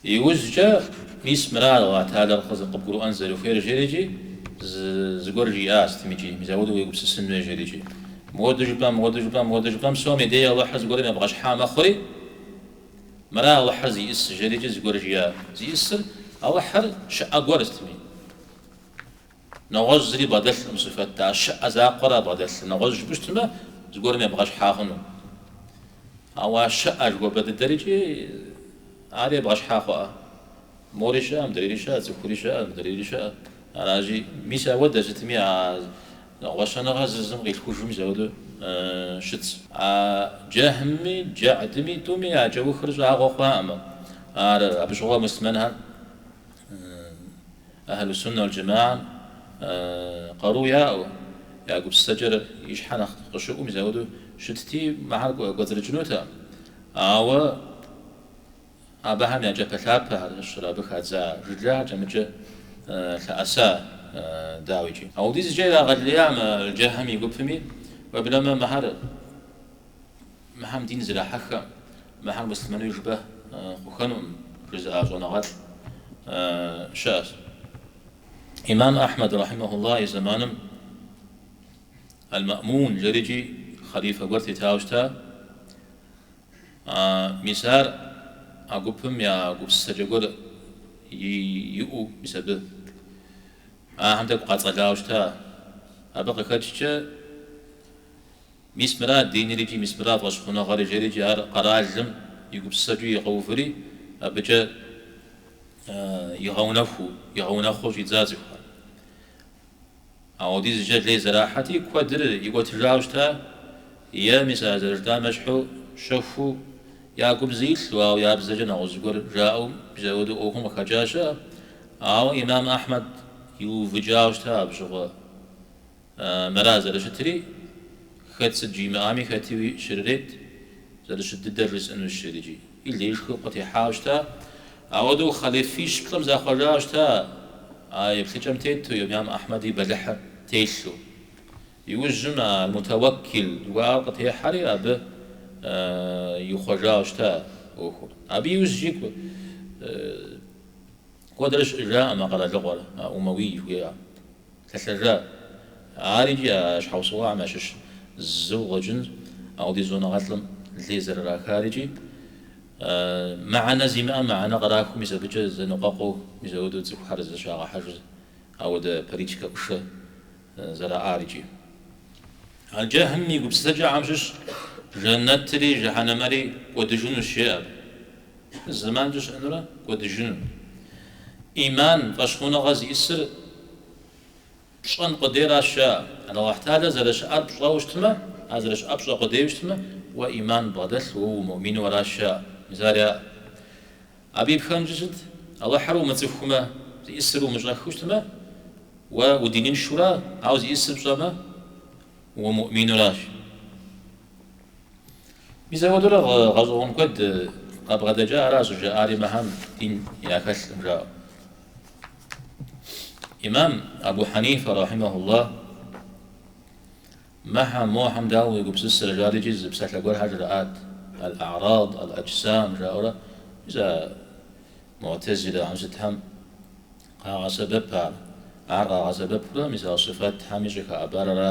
Speaker 2: Иужькӏэ, мис мыра Алыхьталэр къыбгурыӏуэн зэрыхуейр жерикӏи, зыгуэр жиӏа сытмикӏи, мис ауэдэу уегупсысын хуей жерикӏи. Мыуэду жыпӏэм, мыуэду жыпӏэм, мыуэду жыпӏэм, псом и дей Алыхьыр зыгуэрым ебгъэщхьа мэхъури, мыра Алыхьыр зиӏысыр жерикӏи зыгуэр жиӏа. Зиӏысыр Алыхьыр щыӏэ гуэр сытми. Нэгъуэщӏ зыри бгъэдэлъкъым сыфэт, а щыӏэ закъуэра бгъэдэлъыр, нэгъуэщӏ жыпӏэу щытмэ, зыгуэрым ебгъэщхьа хъуну. Ауэ а щыӏэ жыхуэпӏэ дыдэрикӏи ар ебгъэщхьа хъуӏэ. Мори щыӏэ, мыдрейри щыӏэ, цӏыхури щыӏэ, мыдрейри щыӏэ. Аращи, мис ауэдэ сытми а гъуэщэныгъэ зы зым къилъхужу мис ауэдэу щытщ. А Джэхьми Джэӏдми тӏуми я кӏэухыр щӏагъуэ хъуакъым. Ар абы щыгъуэ муслъымэнхэр Ахьлу суннэ уал джэмаам къару яӏэу, я гупсысэкӏэр и щхьэ нэхъ къыщыӏум мис ауэдэу щытти, мыхьэр кӏуэцӏрыкӏынутэкъым. Ауэ абыхэм я кӏапэлъапэхэр, щыр абы хадза жылэхэр кӏэмыкӏэ лъэӏэса, дауикӏи. Ауэдизкӏэ ирагъэлея мы Джэхьм и гупми, уеблэмэ мыхьэр Мыхэм дин зрахьэххэм, мыхэр муслъымэнуи жыпӏэ хъухэнукъым, жызыӏа щӏэныгъэлӏ щыӏэщ. Имам Ахьмэд рахьимэхуллах и зэманым Аль-Маӏмун жерикӏи хъалифэ гуэр тетауэ щыта. Мис ар а гупым я гупсысэкӏэ гуэр иӏэу, мис абы ахэм тӏэкӏу къацӏэлауэ щыта. Абы къыхэкӏкӏэ Мис мыра диныр икӏи мис мыра фӏэщхъуныгъэри жерикӏи ар къэралым и гупсысэкӏи игъэуври, абыкӏэ игъэунэхуу, игъэунэхъуу щӏидза цӏыхухэр. Ауэдизкӏэ лей зэрахьэти, куэдыр икӏуэтыжауэ щыта, е мис а зэрыжытӏам ещхьу щэхуу я гум зы илъу, ауэ я бзэкӏэ нэгъуэщӏ зыгуэр жаӏэу мис ауэдэу ӏуэхум къыхэкӏа щыӏэ. Ауэ имам Ахьмэд иувыкӏауэ щыта абы щыгъуэ. Мыра зэрыщытри, хэт сыт жимыӏами, хэти щрырет, зэрыщыт дыдэр жысӏэнущ жерикӏи. И леишхуэ къытехьауэ щыта. Ауэдэу хъалифищ-плӏым захъуэжауэ щыта, а еплъыкӏэм тету, имам Ахьмэд и бэлыхьыр телъу. Иужьым а Мутауэккил жыхуаӏэр къытехьэри, абы ихъуэжауэ щыта ӏуэхур. Абы иужькӏи куэдрэ щыӏэжакъым а къэралыгъуэр, а Умэуий жыхуиӏэр. Лъэлъэжа. Ар икӏи а щхьэусыгъуэхэм ящыщ зыуэ къыщӏэкӏынщ, ауэдиз щӏэныгъэлӏым лей зэрырахар икӏи мыхьэнэ зимыӏэм мыхьэнэ кърахыу мис абыкӏэ зэныкъуэкъуу, мис ауэдэу цӏыхухэр зэщагъэхьэжу ауэдэ политикэ ӏушэ зэраӏар икӏи. Аль-Джэхьм и гупсысэкӏэхэм щыщ жэнэтри жыхьэнэмэри кӏуэдыжынущ, жеӏэ абы. Зэманкӏэ щыӏэнурэ кӏуэдыжыну. Иман, фӏэщхъуныгъэ зиӏысыр пщӏэн къудейращ, жаӏэ. Алыхьталэ зэрыщыӏэр пщӏэуэ щытмэ, ар зэрыщыӏэр пщӏэ къудейуэ щытмэ, уэ иман бгъэдэлъ, уэ умыӏумину аращ, жаӏэ. Мис ар яӏэ. Абы и пхэнжыр сыт? Алыхьыр умыцӏыхумэ, зиӏысыр умыщӏэххэу щытмэ, уэ удиныншэура, ауэ зиӏысыр пщӏэмэ, умыӏуминуращ. Мис апхуэдэурэ гъэщӏэгъуэн куэд къабгъэдэкӏа аращ щӏыжаӏари мыхэм дин яхэлъкъым жаӏэу. Имам Абу Хьэнифэ рахьимэхуллах мыхэм мохьэм дауэ уегупсысрэ жари икӏи зы псалъэ гуэрхэр жраӏат, аль-а'рад, аль-аджсам жаӏэурэ, мис а. Муӏтэзилэхэм сытхэм къагъэсэбэп ар. Ар къагъэсэбэпурэ мис а сыфэтхэми щӏыхэӏэбар ара.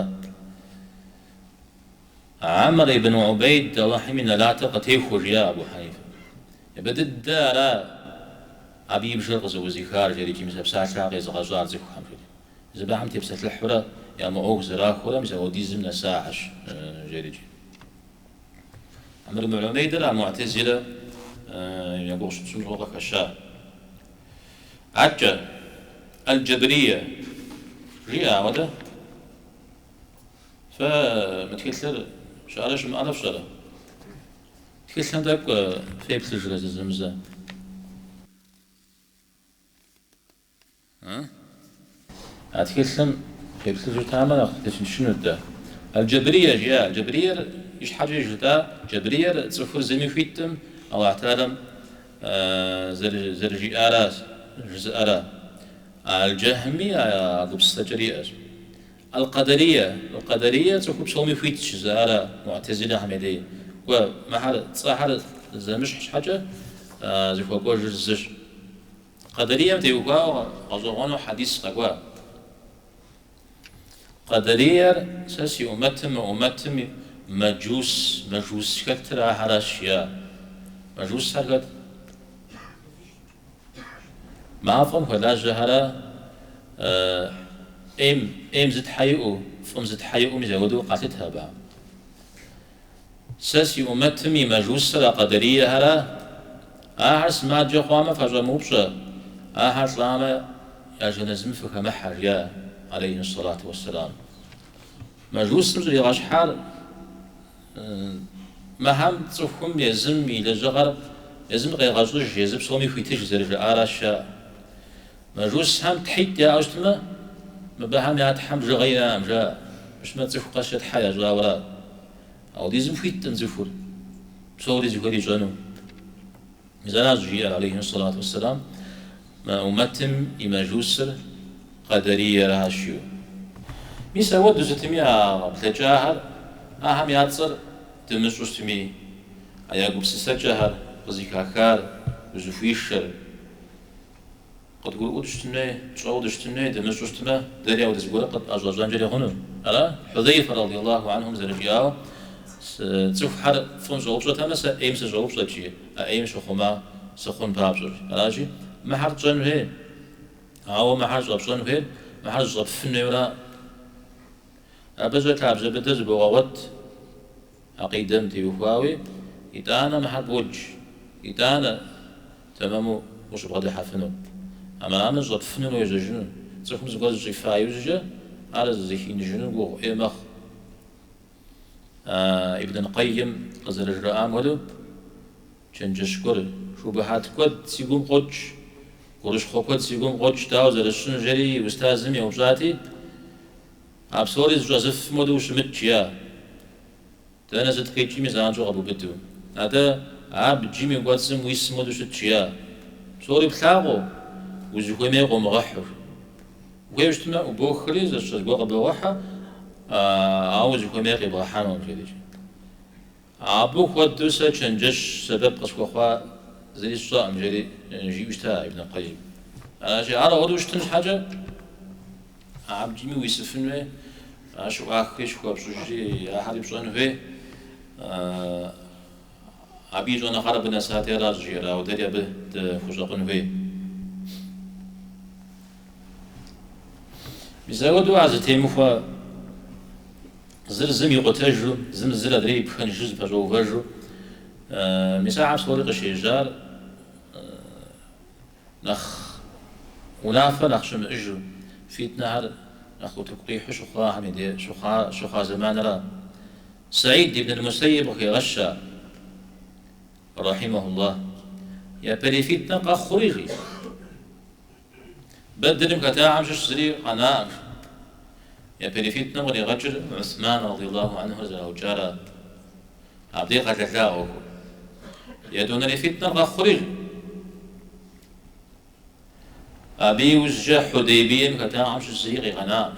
Speaker 2: Амр ибн Убейд Алыхьым и нэлатыр къытехуэ, жиӏа Абу Хьэнифэ. Абы дыдэ ара абы и бжэр къызэӏузыхар, жери икӏи мис а псалъэхэр къезыгъэщӏар цӏыхухэм, жери. Мис абыхэм тепсэлъыхьурэ, я мыӏуэху зэрахуэрэ мис апхуэдизым нэсахэщ, жери икӏи. Амр ибн Убейдыр а Муӏтэзилэ я гугъу щытщӏым щыгъуэ къыхэща. Адэкӏэ, Аль-Джабрие жиӏа ауэдэ? Фэ мы тхылъыр щыӏэрэ щымыӏэрэ фщӏэрэ? Тхылъым тӏэкӏу феплъыжрэ зэзэмызэ? А тхылъым феплъыжу щытамэ нэхъ дытыншынут дэ. Аль-Джабрие жиӏа. Аль-Джабриер ищхьэкӏэ жытӏа. Джабриер цӏыхур зыми хуиткъым, Аллахь Тэхьэлам зэрыжиӏара, жызыӏэра. Аль-Джэхьми а гупсысэкӏэр иӏэщ. Аль-Къэдэрие, Аль-Къэдэрие цӏыхур псоми хуитщ жызыӏара Муӏтэзилэхэм я дей. Кӏуэ, мыхьэр цӏэхэр зэмыщхь щхьэкӏэ зыхуэкӏуэжыр зыщ. Къэдэрием теухуауэ гъэщӏэгъуэну хьэдис къэкӏуа. Къэдэриер сэ си ӏумэтым, мы ӏумэтым мэджус, мэжус хэтыр ахэращ, жиӏа. Мэжусхэр хэт? Мафӏэм хуэлажьэхэра ӏейм, ӏейм зы тхьэ иӏэу, фӏым зы тхьэ иӏэу мис апхуэдэу къалъытэ абыхэм. Сэ си ӏумэтым и мэжусыр а къэдэриехэра? Ахэр сымаджэ хъуамэ фащӏэмыупщӏэ, ахэр лӏамэ я жэназым фыхэмыхьэ, жиӏа, алейхи сэлату уэсселам. Мэжусым щӏригъэщхьар мыхэм цӏыхум езым и лэжьыгъэр езым къегъэщӏыж, езы псоми хуитыж зэрыжаӏаращ жаӏэ. Мэжусхэм тхьитӏ яӏэу щытмэ, мыбыхэм я тхьэм бжыгъэ иӏэкъым, жаӏэ. Мыщмэ цӏыху къэскӏэ тхьэ ящӏауэра. Апхуэдизым хуиткъым цӏыхур, псори зыхуейр ищӏэну. Мис аращ жиӏэр, алейхи сэлату уэсселам, мы ӏумэтым и мэжусыр къэдэриеращ жиӏэу. Мис ауэдэу сытми а блэкӏахэр, ахэм я цӏэр дымыщӏу щытми, а я гупсысэкӏэхэр къызыхахар, узыхуишэр, Къыдгурыӏуэу дыщытын хуей, тщӏэуэ дыщытын хуей, дымыщӏэу щытмэ, дэри ауэдэ зыгуэр къытӏэщӏэщӏэнкӏэри хъуну. Ара? Хьузейфэ радиаллаху анхум зэрыжиӏауэ, цӏыхухэр фӏым щӏэупщӏэтэмэ, сэ ӏейм сыщӏэупщӏэт, жи, а ӏейм щыхъума сыхъун папщӏэщ. Аращи, мыхьэр тщӏэн хуей, ауэ мыхьэр щӏэпщӏэн хуейр, мыхьэр зыщӏэпфын хуейуэра? Абы щӏэ лъабжьэ быдэ зыбогъэгъуэт акъидэм теухуауи, итӏанэ мыхьэр бодж, итӏанэ тэмэму ущыбгъэдыхьэфыну. Армырамэ щӏэпфынурэ уежьэжыну, цӏыхум зыгуэр зыщӏифа иужькӏэ ар зыхиныжыну гугъу ӏей мэхъу. Ибн аль-Къайим къызэрыжраӏам хуэдэу, чэнджэщ гуэр, шубыхьат куэд си гум къокӏ, гурыщхъуэ куэд си гум къокӏ, дауэ зэрысщӏын жери и устазым еупщӏати, А псори зыщӏэзыфым хуэдэу ущымыт, жиӏа. Дэнэ сыт къикӏми занщӏэу къэбубыду. Атӏэ абджым и кӏуэцӏым уисым хуэдэу щыт, жиӏа. Псори плъагъуу, узыхуемей къомыгъэхьу. Ухуейуэ щытмэ, ӏубохри, зыгуэр къыбогъэхьэ, ауэ узыхуемей къибгъэхьэнукъым, жери. Абы хуэдэу сэ чэнджэщ сэбэп къысхуэхъуа зыри сщӏэкъым, жери жиӏэу щыта Ибн Къайим. Аращи, ар апхуэдэу щытын щхьэкӏэ, абджми уисыфын хуей, ар щыӏуахри щыхуэпщӏыжри ахэри пщӏэн хуей. Абы и щӏэныгъэр абы нэсати аращ жиӏэр, ауэ дэри абы дыхущӏэкъун хуей. Мис апхуэдэу ар зэтемыхуэ Зыр зым икъутэжу, зым зыр адрей и пхэнжу зэпэщӏэувэжу, мис ахэр псори къыщежьар нэхъ унафэ нэхъ щымыӏэжу, фитнэхэр нэхъ утыку къихьу щыхъуахэм и дей щыхъуа зэманыра. Саид ибн аль-Мусайиб къыхегъэщ ар, рахьимахуллах, япэрей фитнэр къэхъури, жи. Бэдрым хэтахэм щыщ зыри къэнаӏым. Япэрей фитнэм къригъэкӏыр Усман радиаллаху анхур зэраукӏара. Абдей къэлэла ӏуэхур. Етӏуанэрей фитнэр къэхъури, абы иужькӏэ Хьудейбием хэтахэм щыщ зыри къигъэнаӏым.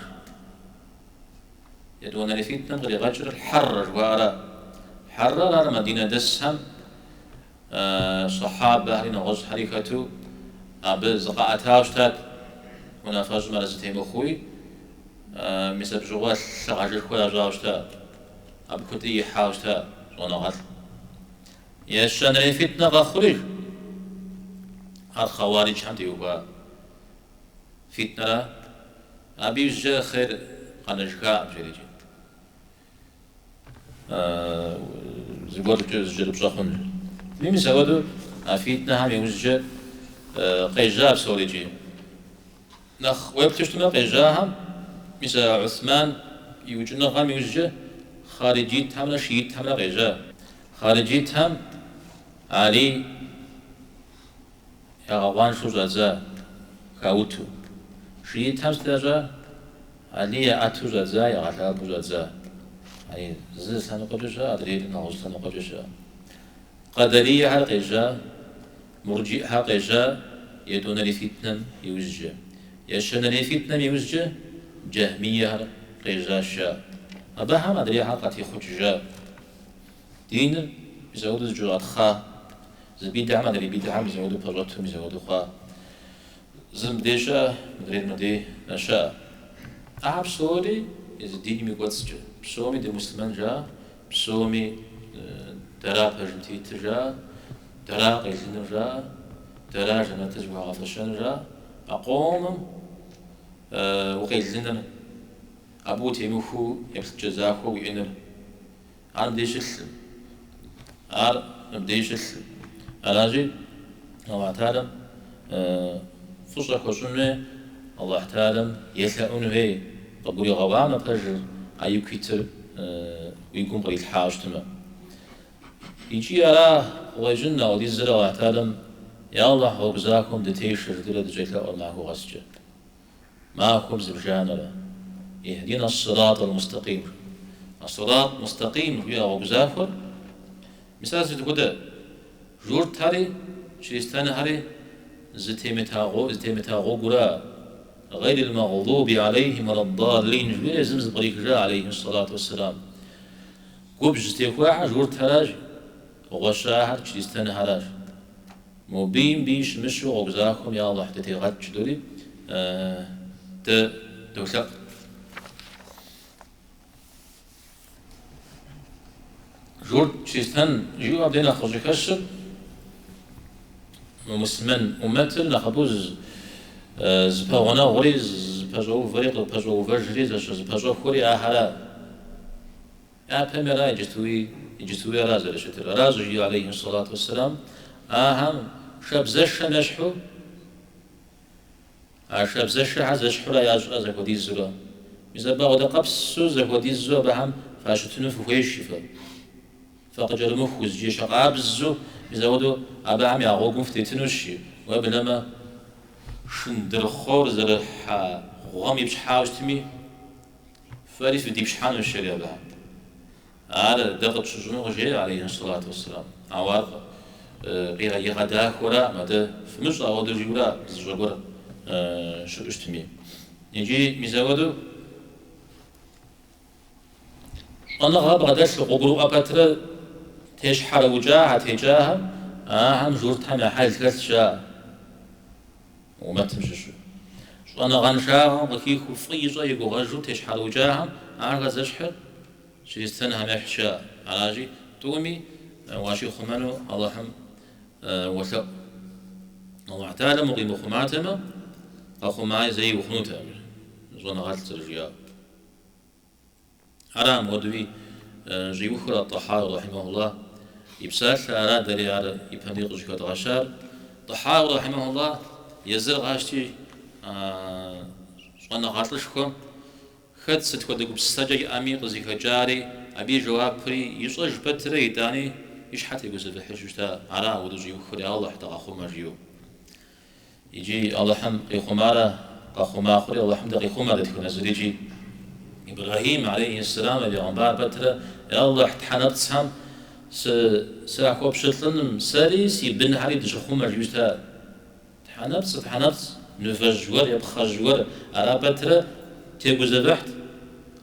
Speaker 2: Етӏуанэрей фитнэм къригъэкӏыр Хьэррэ жыхуаӏэра. Хьэррэр ар Мадинэ дэсхэм сахьабэхэри нэгъуэщӏхэри хэту. Абы зыкъаӏэтауэ щытат, унафэщӏым арэзы темыхъууи, мис абы щыгъуэ лъыгъажэшхуэ ящӏауэ щыта, абы куэди ихьауэ щыта щӏэныгъэлӏ. Ещанэрей фитнэ къэхъури, ар хъэуариджхэм теухуа фитнэра, абы иужькӏэ хъер къэнэжыхакъым, жери. Зыгуэркӏэ зыкӏэрыпщӏэ хъун. Мис апхуэдэу а фитнэхэм иужькӏэ къежьа псори икӏи. Нэхъ уеплъу щытмэ, къежьахэм, мис а Усман и укӏыныгъэм иужькӏэ хъариджитхэмрэ шиитхэмрэ къежьа. Хъариджитхэм Алий ягъэкъуаншэу щӏадза, хауту. Шиитхэм сыт ящӏа? Алий яӏэту щӏадза, ягъэлъапӏэу щӏадза. Ани зы лъэныкъуэкӏэ щыӏэ, адрейр нэгъуэщӏ лъэныкъуэкӏэ щыӏэ. Къэдэриехэр къежьа, мурджиӏхэр къежьа етӏуанэрей фитнэм иужькӏэ. Ещанэрей фитнэм иужькӏэ джэхьмиехэр къежьащ жаӏэ. Абыхэм адрейхэр къатехъукӏыжа. Диныр мис апхуэдэу зэкӏэщӏатхъа, зы бидгьэм адрей бидгьэм мис апхуэдэу пэщӏэту мис апхуэдэу хъуа. Зыр мыдей щыӏэ, мыдрейр мыдей щыӏэ. Ахэр псори езы диным и кӏуэцӏкӏэ. Псоми дымуслъымэн жаӏэ, псоми дэра пэжым тетыр жаӏэ, дэра къелынур жаӏэ, дэра жэнэтыр зыхуагъэфэщэнур жаӏэ. А къомым укъелыныр, абы утемыхуу еплъыкӏэ захуэ уиӏэныр. Ар мыбдеж щылъым. Ар мыбдеж щылъым. Аращи, Алыхь Тэхьэлам фӏыщӏэ хуэщӏын хуей, Алыхь Тэхьэлам елъэӏун хуей, къыбгуригъэӏуамэ пэжыр, а ику итыр уи гум кърилъхьауэ щытмэ. Икӏи ара къыщӏэкӏын апхуэдизрэ Алыхь Тэхьэлам, Я Алыхь, гъуэгу захуэм дытешэ, жытӏэурэ дыщӏелъэӏур махуэ къэскӏэ. Махуэм зыбжанэрэ, Ихдина ссират аль-мустакъим. А сират мустакъим жиӏэ гъуэгу захуэр, мис ар сыт хуэдэ? Журтхэри чристэнхэри зытемыта зытемыта гъуэгура? Гъейрил магъдуби алейхим уэлэддаллин жиӏэри езым зэпкърихыжа алейхи ссалату уэсселам. Губжь зытехуахэр журтхэращ, гъуэщахэр чристэнхэращ. Мо бийм бий щымыщу гъуэгу захуэм я Алыхь дытегъэт жыдори дэ долъэӏу. Журт чристэн жиӏэу абдей нэхъ къыщӏыхэщыр мы муслъымэн ӏумэтыр нэхъыбэу зыпэгъунэгъури, зыпэщӏэувэри, къыпэщӏэувэжри, зыпэщӏэхуэри ахэра. Япэми ара, иджыстуи, иджыстуи ара зэрыщытыр. Ара щӏыжиӏэр алейхи сэлату уэсселам, ахэм шабзэшэм ещхьу, а шабзэшэхэр зэщхьурэ ящӏэ зэхуэдизурэ. Мис абы ауэдэ къэпсу зэхуэдизу абыхэм фащытыну фыхуейщ фэ. Факъыкӏэрымыхуу, зыкӏи ещхьыркъабзэу, мис ауэдэу абыхэм я гъуэгум фытетынущ, уеблэмэ шындырхъуор зэрыхьа гъуэм ипщхьауэ щытми, Фэри фыдипщхьэнущ, жери абыхэм. Ар дэ къытщыщӏыну къыжеӏэ, алейхи сэлату уэсселам. Ауэ ар игъэдахэураӏым, атӏэ фымыщӏэ ауэдэу жиӏэура зыщӏэ гуэр щыӏэу щытми. Икӏи мис ауэдэу щӏэныгъэ бгъэдэлъу къыгурыӏуэ пэтрэ тещхьэрыукӏахэр, текӏахэм, ахэм журтхэм я хьэл хэлъщ, жаӏэ. Умэтым щыщу. Щӏэныгъэншагъэм къыхихыу фӏы ищӏэ и гугъэжу тещхьэрыукӏахэм ахэр зэщхьыр чристэнхэм ещхьщ, жаӏэ. Аращи, тӏуми уащихъумэну Алыхьым уолъэӏу. Алыхь Тэхьэлам укъимыхъуматэмэ, къэхъумаи зэи ухъунутэкъым, щӏэныгъэлӏ зэрыжиӏау. Ара мыуэдуи щӏиухыр Ат-Тӏэхьауи рахьимэхуллах и псалъэ, ара дэри ар ипэми къыщӏыхэдгъэщар. Тӏэхьауи рахьимэхуллах езыр къащти щӏэныгъэлӏышхуэм хэт сыт хуэдэ гупсысэкӏэ иӏэми къызыхэкӏари, абы и жэуапри ищӏэж пэтрэ итӏани и щхьэ тегузэвыхьыжу щыта. Ара ауэдэу щӏиухыр, я Алыхь дыкъэхъумэ жиӏэу. Икӏи Алыхьым къихъумарэ къэхъума хъури Алыхьым дыкъихъумэ дэтхэнэ зыри икӏи Ибрэхьим, алейхи сэлам, бегъымбар пэтрэ, Я Алыхь, тхьэ нэпцӏхэм сахуэпщылӏыным сэри си бынхэри дыщыхъумэ, жиӏэу щыта. Тхьэ нэпцӏ, тхьэ нэпцӏ, мывэжь гуэр е пхъэжь гуэр ара пэтрэ тегузэвыхьт,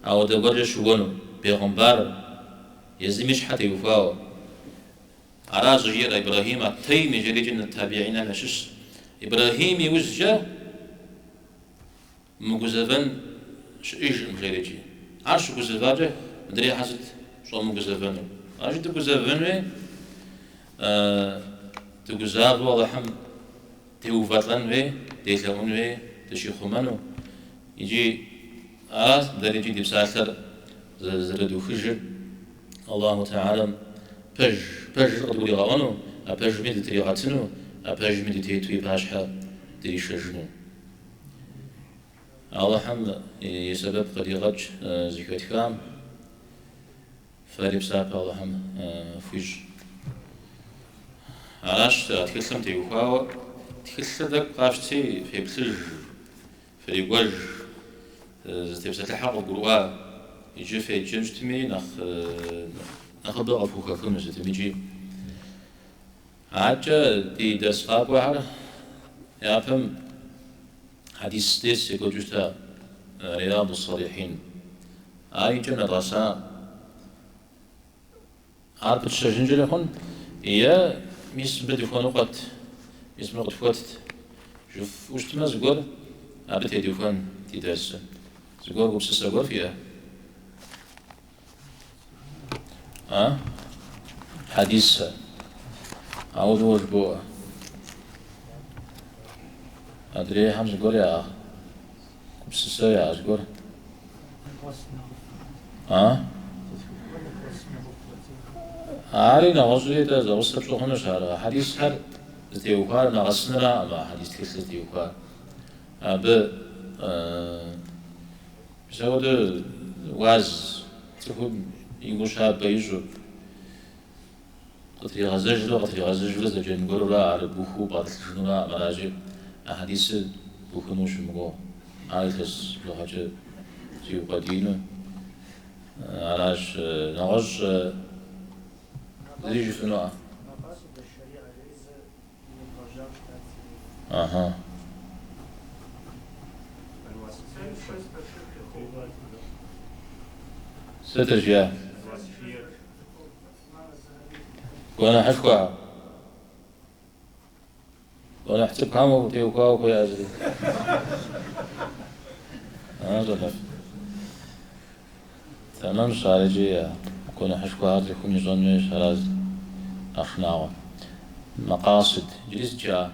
Speaker 2: ауэдэ гуэркӏэ щыуэну бегъымбарыр езым и щхьэ теухуауэ. Ара щӏыжиӏэр Ибрэхьим ат-Тайми жерикӏи табиинхэм ящыщщ. Ибрэхьим иужькӏэ мыгузэвэн щыӏэжкъым, жери икӏи. Ар щыгузэвакӏэ, мыдрейхэр сыт щӏэмыгузэвэнур? Аращи, дыгузэвэн хуей, дыгузавэу Алыхьым деувэлӏэн хуей, делъэӏун хуей, дыщихъумэну. Икӏи аращ дэри икӏи ди псалъэр зэрыдухыжыр, Аллаху Тэхьэлам пэж, пэжыр къыдгуригъэӏуэну, а пэжми дытригъэтыну, а пэжми дытету и пащхьэ дришэжыну. Алыхьым и сэбэп къыдигъэкӏ зэхэтхам, фэри псапэ Алыхьым фхуищӏ. Аращ а тхылъым теухуауэ, тхылъыр тӏэкӏу къафщти, феплъыж, фригуэж, зытепсэлъыхьыр къывгурыӏуа, иджы феджэу щытми, нэхъ нэхъыбэ къыфхухэхыну сытым икӏи. Адэкӏэ ди дерс къакӏуэхэр япэм хьэдис дерс екӏуэкӏыу щыта Рияду Салихьин. Ар и кӏэм нэдгъэса. Ар пытщэжынкӏэри хъун, е мис мыбы дыхуэныкъуэт, мис мыр къытхуэтт. Жыфӏэу щытмэ, зыгуэр абы тедухуэн ди дерсыр. Зыгуэр гупсысэ гуэр фиӏэ? А? Хьэдисэ. Ауэ уэ жыбоӏэ. Адрейхэм зыгуэр яӏэ? Гупсысэ яӏэ зыгуэр? А? Ари нэгъуэщӏри дэ зэгъусэ пщӏы хъунущ ар. Хьэдисхэр зытеухуар нэгъэсынракъым а хьэдис тхылъыр зытеухуар. Абы мис апхуэдэу уаз цӏыхум и гур щабэ ищӏу, къытригъэзэжурэ къытригъэзэжурэ зэджэн гуэрурэ ар бухыу бгъэтӏылъыжынуракъым, аращи, а хьэдисыр бухыну ущымыгугъ, ар илъэс бжыгъэкӏэ зиукъуэдиину аращ. Нэгъуэщӏ зыри жыфӏэнуӏэ? Аха. Сытыр жиӏа? Гуэныхьышхуэ. Гуэныхь цӏыкӏухэм теухуауэ хуеӏэ зыри. А, щӏалэфӏ. Тэмэмщ ар икӏи гуэныхьышхуэхэр цӏыхум ищӏэн хуейщ, аращ нэхъ шынагъуэр. Мэкъасыд. Иджыри сыт жаӏа?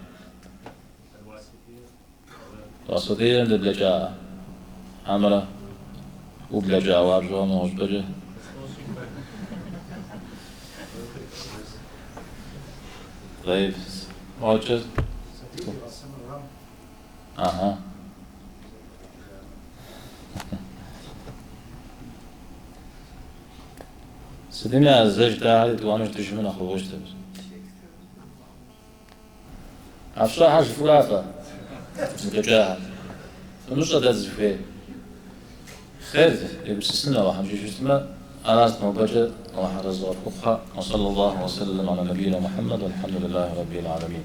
Speaker 2: Уасытием дыблэкӏа хьэмэрэ ублэкӏауэ абжьыгъуэм нэгъуэщӏыпӏэкӏэ? Тӏэйб, мокӏэ. Аха. Сытми а зэ жытӏахэр етӏуанэу жытӏэжмэ нэхъыфӏу щытынущ. А фщӏэхэр жыфӏэра фэ, зэблэкӏахэр? Фымыщӏэ дэ дызыхуейр. Хъер, егупсысын Алыхьым жиӏэу щытмэ, аращ нобэкӏэ Алыхь арэзы къытхухъу. Уэ саллаллаху уэ сэллэм аля набийна Мухьэммэд, уэлхьэмдулиллахи раббил аламин.